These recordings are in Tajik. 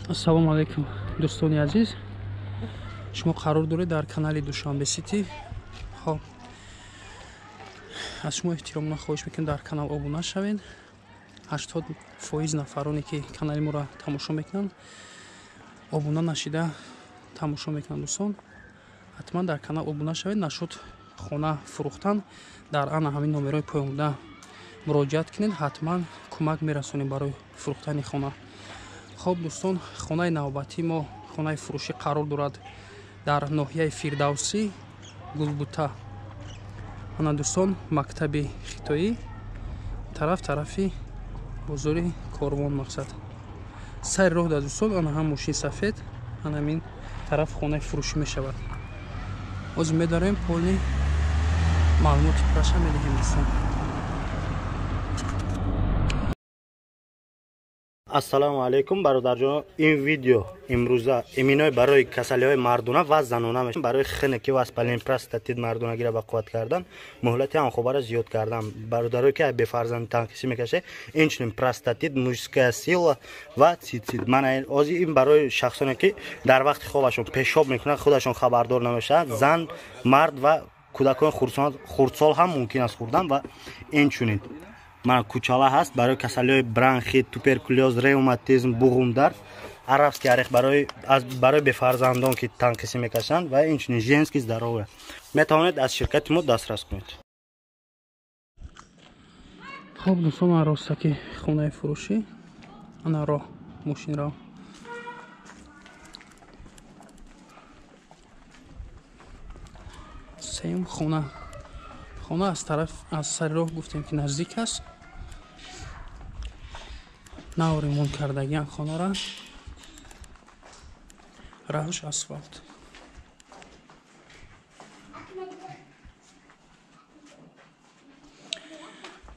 Ассалому алайкум, дӯстони азиз. Шумо қарор доред дар канали Душанбе Сити. Хоб, аз шумо эҳтиромона хоҳиш мекунем, дар канал обуна шавед. 80% нафароне ки канали моро тамошо мекунанд, обуна нашида тамошо мекунанд. Дӯстон, ҳатман дар канал обуна шавед. Нашуд хона фурӯхтан, дар ана ҳамин номерҳои поёнбуда муроҷиат кунед, ҳатман кӯмак мерасонем барои фурӯхтани хона. Хоб дӯстон, хонаи навбатии мо, хонаи фурӯшӣ қарор дорад дар ноҳияи Фирдавсӣ, Гулбута. Ана дӯстон, мактаби хитоӣ тараф тарафи бозори Корвон, мақсад сари роҳ да дӯстон. Ана ҳам мошини сафед, ана ҳамин тараф хонаи фурӯшӣ мешавад. Ҳозир медорем, полный маълумоти пурраша медиҳем, дӯстон. Ассалому алайкум, бародарҷон. Ин видео имрӯза иминой барои касалиҳои мардона ва занона мешавад, барои хунукӣ, воспаление, простатит, мардонагиро ба қувват кардан, муҳлати ҳамхобаро зиёд кардан, бародарое ки бефарзанди танқисӣ мекашад, инчунин простатит, мужская сила ва цистит. Мана ҳозир ин барои шахсоне ки дар вақти хобашон пешоб мекунанд, худашон хабардор намешаванд, зан, мард ва кӯдакони хурдсол ҳам мумкин аст хӯрдан. Ва инчунин мана кучала ҳаст барои касалиҳои бронхит, туберкулёз, ревматизм, буғумдард, арабский орех барои бефарзандон ки танқисӣ мекашанд, ва инчунин женский здоровье. Метавонед аз ширкати мо дастрас кунед. Хоб дӯстон, ман ростаки хонаи фурӯшӣ, ана роҳ, мошинро сеюм хона. Хона аз тараф, аз сари роҳ гуфтем ки наздик аст. Нав ремонт кардагиам хонара, раҳш асфалт.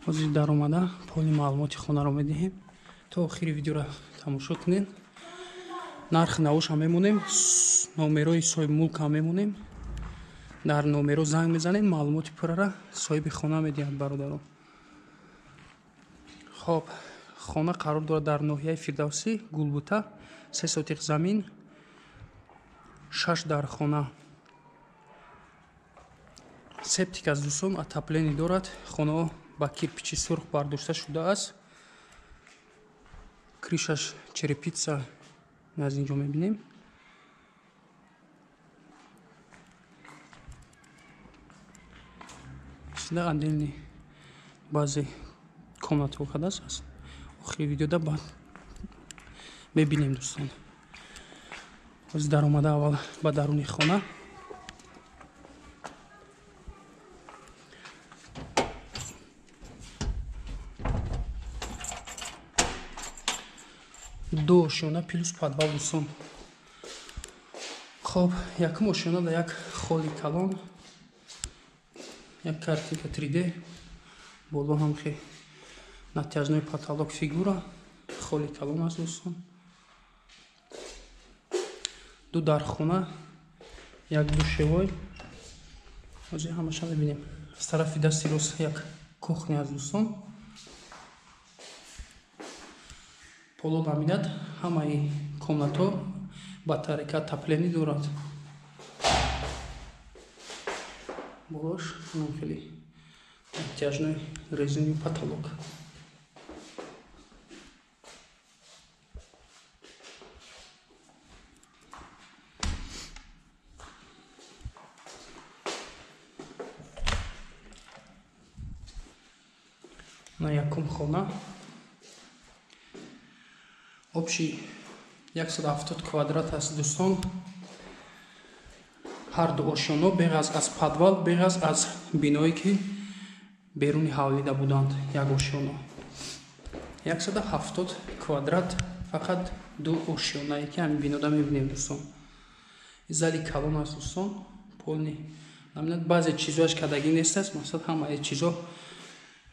Ҳозир даромада полный маълумоти хонаро медиҳем. То охири видеоро тамошо кунед. Нархи навошам мемонем, номерои соҳибмулкам мемонем. Дар номеро занг мезанед, маълумоти пуррара соҳиби хона медиҳад, бародарон. Хоб, хона қарор дорад дар ноҳияи Фирдавсӣ, Гулбута, 3 сотиқ замин, 6 дархона. Септик аз дӯстон, отопление дорад. Хонаҳо ба кирпичи сурх бардошта шудааст. Крышаш черепица, аз инҷо мебинем. Сюда отдельный баъзе комнатаҳо кардааст. Охири видеода баъд мебинем, дӯстон. Ҳозир даромада аввал ба даруни хона. Ду ошёна плюс подвал, дӯстон. Хоб, якум ошёна да як холи калон, як картинка 3D, боло ҳам хе натяжной потолок, фигура, холи калон аст, дӯстон. Ду дархона, як душевой. Ҳозир ҳамаша мебинем. Аз тарафи дасти рост як кухня аст, дӯстон. Поло ламинат, ҳамаи комнатҳо батарейка отопление дорад. Болош ҳамон хеле натяжной резиновый потолок. На якум хона общий 170 квадрат аст, дӯстон. Ҳар ду ошёно беғаз аз подвал, беғаз аз биное ки беруни ҳавлида буданд, як ошёно 170 квадрат, фақат ду ошёнае ки ҳамин бинода мебинем, дӯстон. Зали калон аст, дӯстон, полный ламинат. Баъзе чизоаш кардагӣ нест аст, мақсад ҳамаи чизо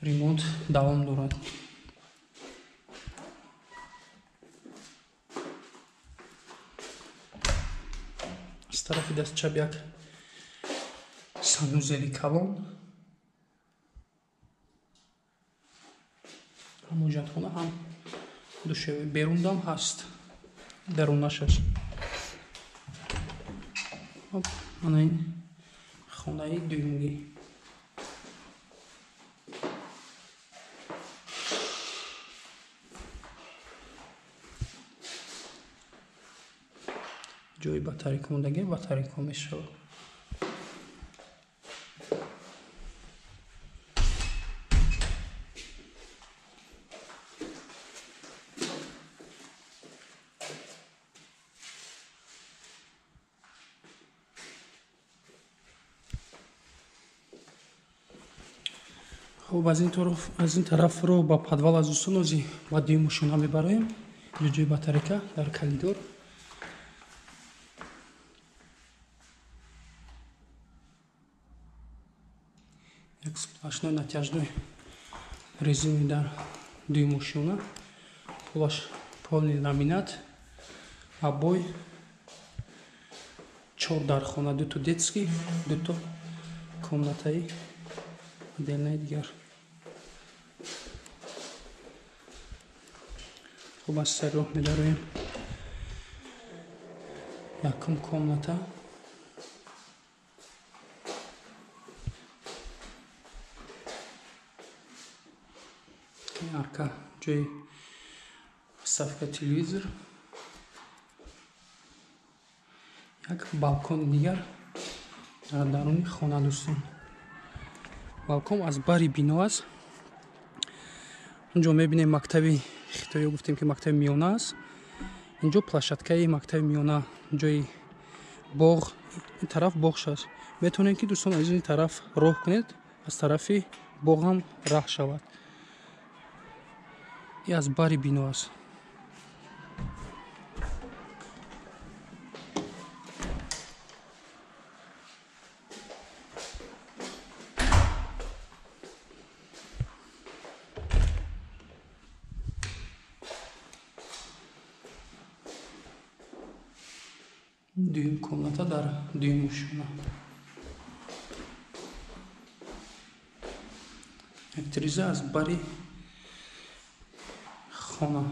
ремонт давом дорад. Аз тарафи даст чап як санузели калон, ҳам ҳоҷатхона, ҳам душевой, берундам ҳаст. Дарунаш аст. Хоб, ана ин хонаи дуюмгӣ. Ҷои батарейка мондагӣ, батарейка мешавад. Хоб, аз ин тараф ро ба подвал аз дӯстон ози ба дуюм ошёна мебароем. Инҷо ҷои батарейка дар коридор. Як сплошной натяжной резини дар дуюм ошёна. Полаш полный ламинат, обой, 4 дархона, 2 то детский, 2 то комнатаи отдельная дигар. Хуб, аз сари роҳ медароем. Якум комната. Арка ҷои подставка телевизор. Як балкони дигар дар даруни хона дӯстон. Балкон аз бари бино аст. Инҷо мебинем мактаби хитоиё, гуфтем ки мактаби миёна аст. Инҷо площадкаи мактаби миёна, ҷои боғ, ин тараф боғш аст. Метавонем ки дӯстон аз ин тараф роҳ кунед, аз тарафи боғ ҳам раҳ шавад. И аз бари бино аст. Дуюм комната дар дуюм ошёна. Як тиреза аз бари хона.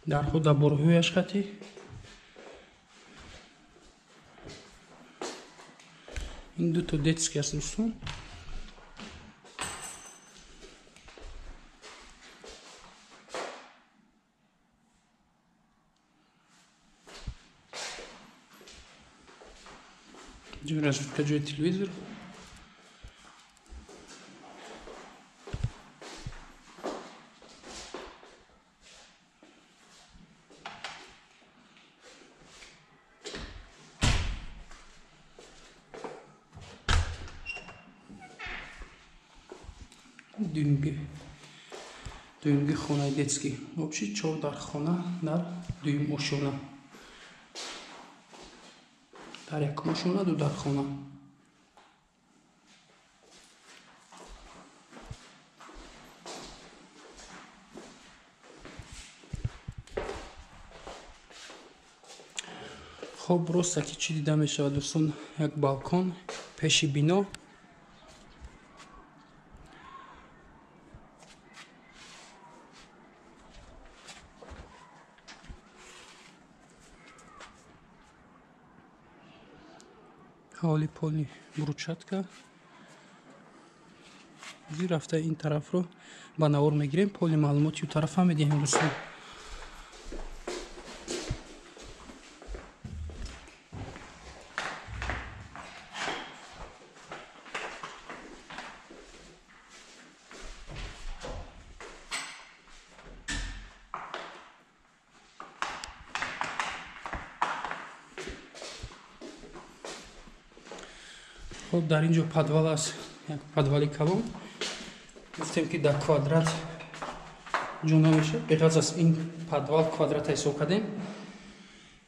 Дарҳо дар борҳояш хати. Ин 2 то детский аст дӯстон. Ҷои розетка, ҷои телевизор. Дуюмги хонаи детский. Вообще 4 дар хона дар дуюм ошёна. Дар якум ошёна 2 дар хона. Хоб, роста ки чӣ дида мешавад дӯстон, як балкон пеши бино. Ҳаволи полни брусчатка. Зир рафта ин тарафро ба навор мегирем, поли маълумоти ӯ тараф ҳам медиҳем дӯстон. Хоб, дар ин ҷо подвал аст, як подвали калон. Гуфтем ки дар квадрат ҷо намешавад. Беғараз аз ин подвал квадрата ҳисоб кардем.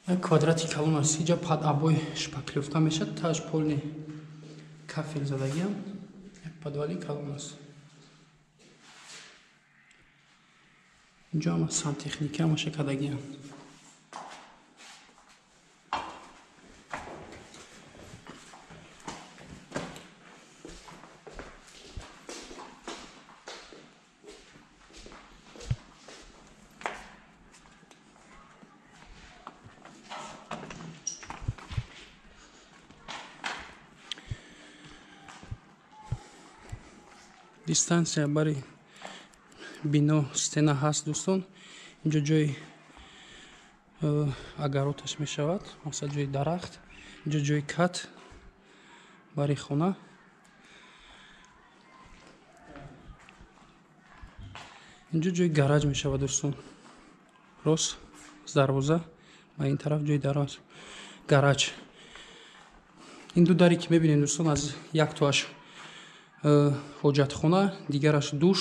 Як квадрати калон аст. Инҷа под обой шпаклёфта мешавад, таж полни кафел задагиам. Як подвали калон аст. Инҷо ҳама сантехника ҳамаша кардагиам. Дистанция бари бино стена ҳаст дӯстон. Инҷо ҷои агароташ мешавад, мақсад ҷои дарахт. Инҷо ҷои кат бари хона. Инҷо ҷои гараж мешавад дӯстон. Рост дарвоза ба ин тараф ҷои дарвоз гараж. Ин ду даре ки мебинем дӯстон, аз яктоаш ҳоҷатхона, дигараш душ.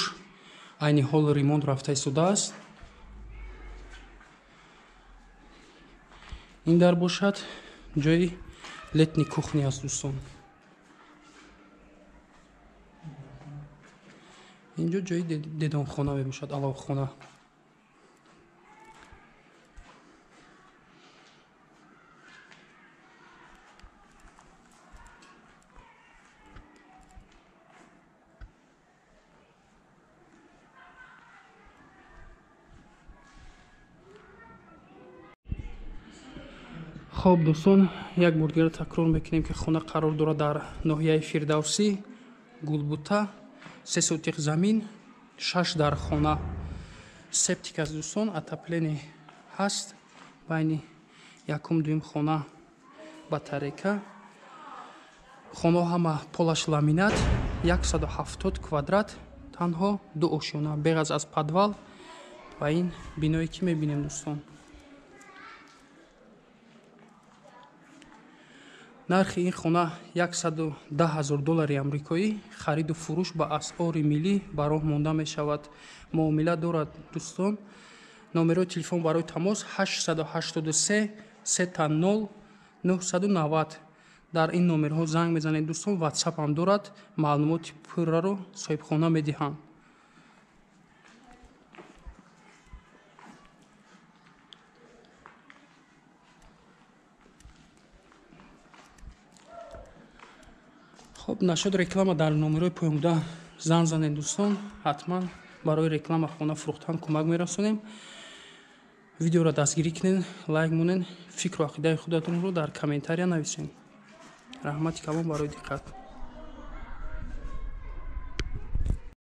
Айни ҳол ремонт рафта истодааст. Ин дар бошад ҷои летни кухни аст дӯстон. Инҷо ҷои дедонхона мебошад, аловхона. Хоб дӯстон, як бор дигар такрор мекунем, ки хона қарор дорад дар ноҳияи Фирдавсӣ, Гулбута, 3 сотиқ замин, 6 дар хона. Септик аст дӯстон, отопление ҳаст. Байни якум дуюм хона батарейка. Хона ҳама полаш ламинат, 170 квадрат, танҳо 2 ошёна, беғаз аз подвал ва ин биное ки мебинем дӯстон. Нархи ин хона 110 000 доллари амрикоӣ. Хариду фурӯш ба асъори миллӣ ба роҳ монда мешавад. Муомила дорад дӯстон. Номерои телефон барои тамос 883 30 990. Дар ин номерҳо занг мезанед дӯстон. WhatsApp ҳам дорад. Маълумоти пурраро соҳибхона медиҳанд. Хоб, нашуд реклама дар номерои поёнбуда занг занед дӯстон. Ҳатман барои реклама хона фурӯхтан кӯмак мерасонем. Видеоро дастгирӣ кунед, лайк монед, фикру ақидаи худатонро дар комментария нависед. Раҳмати калон барои диққат.